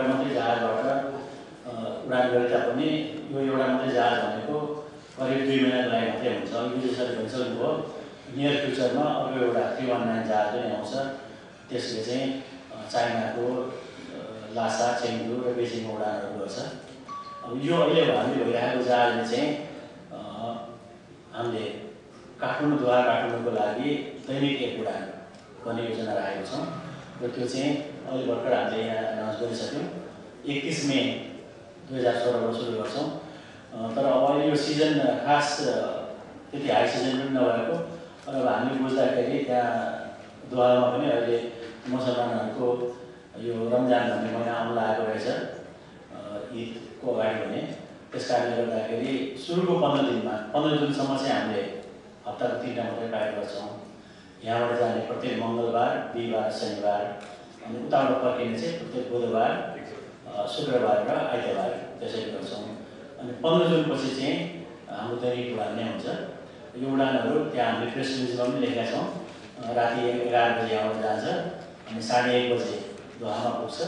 एउटा मात्रै जहाजबाट उडान गरे तापनि यो एउटा मात्रै जहाज भनेको करिब 2 महिनाको लागि मात्रै हुन्छ। यो जसरी भनिसक्नुभयो नियर फ्युचरमा अर्को एउटा 319 जहाज पनि आउँछ। त्यसले चाहिँ चाइनाको लासा, चेङ्डु र बेजिङमा उडानहरू गर्छ। अब यो अहिले हामीले भइरहेको जहाजले चाहिँ हामीले काठमाडौँ दोहा काठमाडौँको लागि दैनिक एक उडान गर्ने योजना राखेको छौँ र त्यो चाहिँ अहिले भर्खर हामीले यहाँ एनाउन्स गरिसक्यौँ। 21 मे 2016बाट सुरु गर्छौँ। तर अब अहिले यो सिजन खास त्यति हाई सिजन पनि नभएको र अब हामीले बुझ्दाखेरि त्यहाँ दोहामा पनि अहिले मुसलमानहरूको यो रमजान भन्ने महिना आउन लागेको रहेछ ईदको अगाडि भने। त्यस कारणले गर्दाखेरि सुरुको 15 दिनमा 15 दिनसम्म चाहिँ हामीले हप्ताको 3टा मात्रै फ्लाइट गर्छौँ। यहाँबाट जाने प्रत्येक मङ्गलबार, बिहिबार, शनिबार अनि उताबाट फर्किने चाहिँ प्रत्येक बुधबार, शुक्रबार र आइतबार त्यसरी गर्छौँ। अनि 15 दिनपछि चाहिँ हाम्रो दैनिक उडान नै हुन्छ। यो उडानहरू त्यहाँ हामीले प्रेस रिलिजमा पनि लेखेका छौँ। राति 11 बजे यहाँबाट जान्छ अनि 1:30 बजे दोहामा पुग्छ।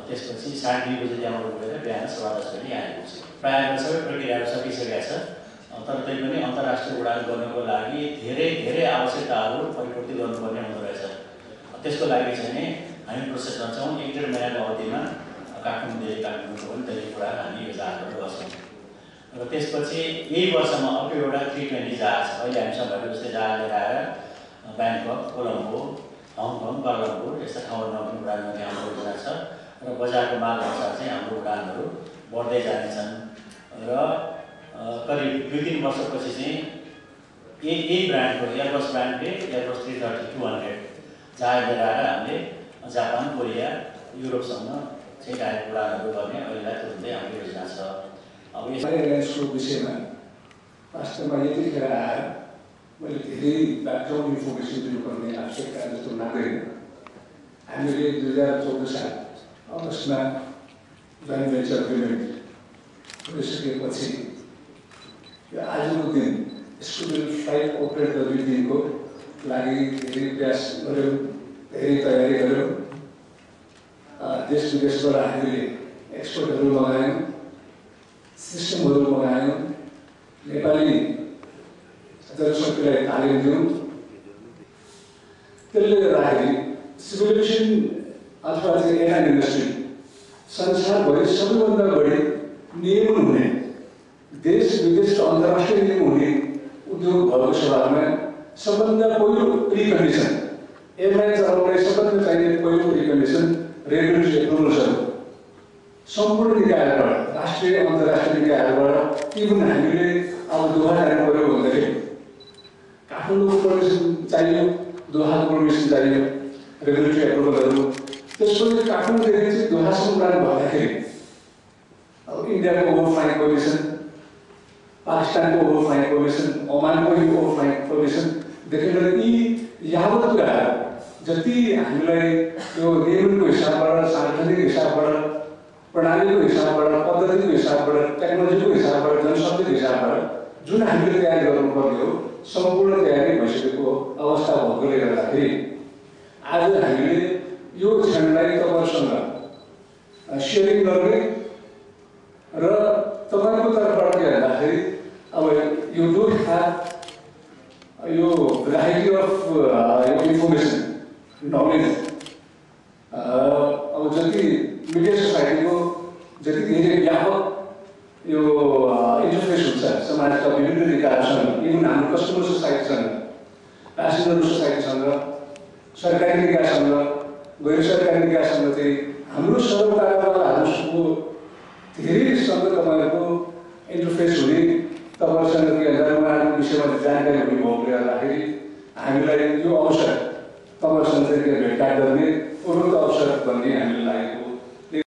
त्यसपछि 2:30 बजे त्यहाँबाट उठेर बिहान 10:15 बजे यहाँ आइपुग्छ। प्रायः सबै प्रक्रियाहरू सकिसकेका छ। तर तैपनि अन्तर्राष्ट्रिय उडान गर्नको लागि धेरै आवश्यकताहरू परिपूर्ति गर्नुपर्ने हुँदो रहेछ। त्यसको लागि चाहिँ नि हामी प्रोसेस गर्छौँ। 1.5 महिनाको अवधिमा काठमाडौँदेखि काठमाडौँको पनि दैनिक उडान हामी यो जहाजबाट गर्छौँ। र त्यसपछि यही वर्षमा अर्को एउटा 320 जहाज अहिले हामीसँग भएको जस्तै जहाज लिएर आएर ब्याङ्कक, कोलम्बो, हङकङ, कुआलालम्पुर यस्ता ठाउँहरूमा पनि उडान गर्ने हाम्रो योजना छ। र बजारको माग अनुसार चाहिँ हाम्रो उडानहरू बढ्दै जानेछन् र करिब 2-3 वर्षपछि चाहिँ यही ब्रान्डको एयरबस ब्रान्डले एयरबस 330-200 जहाज लिएर आएर हामीले जापान, कोरिया, युरोपसँग चाहिँ डाइरेक्ट उडानहरू गर्ने अहिलेलाई तुरुन्तै हाम्रो योजना छ। अब यसको विषयमा वास्तवमा यतिखेर आएर मैले धेरै ब्याकग्राउन्ड इन्फर्मेसन दिनुपर्ने आवश्यकता जस्तो लाग्दैन। हामीले 2014 साल अगस्तमा जोइन्ट भेन्चर एग्रिमेन्ट गरिसकेपछि यो आजको दिन यसको फ्लाइट अपरेट गर्ने दिनको लागि धेरै प्रयास गऱ्यौँ, धेरै तयारी गऱ्यौँ। देश विदेशबाट हामीले एक्सपर्टहरू मगायौँ, सिस्टमहरू मगायौँ, नेपाली जनशक्तिलाई तालिम दियौँ। त्यसले गर्दाखेरि सिभिल एभिएसन अथवा चाहिँ एयरलाइन इन्डस्ट्री संसारभरि सबैभन्दा बढी नियमन हुने देश विदेश र अन्तर्राष्ट्रिय नियम हुने उद्योग भएको सभामा सबभन्दा पहिलो प्रिकन्डिसन एयरलाइन चलाउनलाई सबभन्दा चाहिने पहिलो प्रिकन्डिसन रेगुलेटरी एप्रुभल्सहरू सम्पूर्ण निकायबाट राष्ट्रिय अन्तर्राष्ट्रिय निकायहरूबाट इभन हामीले अब दोहा जानु पऱ्यो भन्दाखेरि काठमाडौँको पर्मिसन चाहियो, दोहाको पर्मिसन चाहियो, रेगुलेटरी एप्रुभलहरू। त्यसपछि काठमाडौँदेखि चाहिँ दोहासम्म उडान भन्दाखेरि अब इन्डियाको ओभरफ्लाइङ पर्मिसन, पाकिस्तानको ओभरफ्लाइङ पर्मिसन, ओमानको ओभरफ्लाइङ पर्मिसनदेखि लिएर यी यावत कुराहरू जति हामीलाई यो नियमनको हिसाबबाट, सार्वजनिक हिसाबबाट, प्रणालीको हिसाबबाट, पद्धतिको हिसाबबाट, टेक्नोलोजीको हिसाबबाट, जनशक्तिको हिसाबबाट जुन हामीले तयारी गर्नुपर्ने हो सम्पूर्ण तयारी भइसकेको अवस्था भएकोले गर्दाखेरि आज हामीले यो क्षणलाई तपाईँहरूसँग सेयरिङ गर्ने र तपाईँको तर्फबाट के भन्दाखेरि अब यो डोन्ट ह्याभ यो भेराइटी अफ इन्फर्मेसन नलेज अब जति मिडिया सोसाइटीको जति धेरै व्यापक यो इन्टरफेस हुन्छ समाजका विभिन्न निकायहरूसँग, इभन हाम्रो कस्टमर सोसाइटीसँग, प्यासेन्जर सोसाइटीसँग, सरकारी निकायसँग, गैर सरकारी निकायसँग चाहिँ हाम्रो सरोकारवालाहरूको धेरैसँग तपाईँहरूको इन्टरफेस हुने, तपाईँहरूसँग के भन्दा उहाँहरूको विषयमा जानकारी हुने भएकोले गर्दाखेरि हामीलाई यो अवसर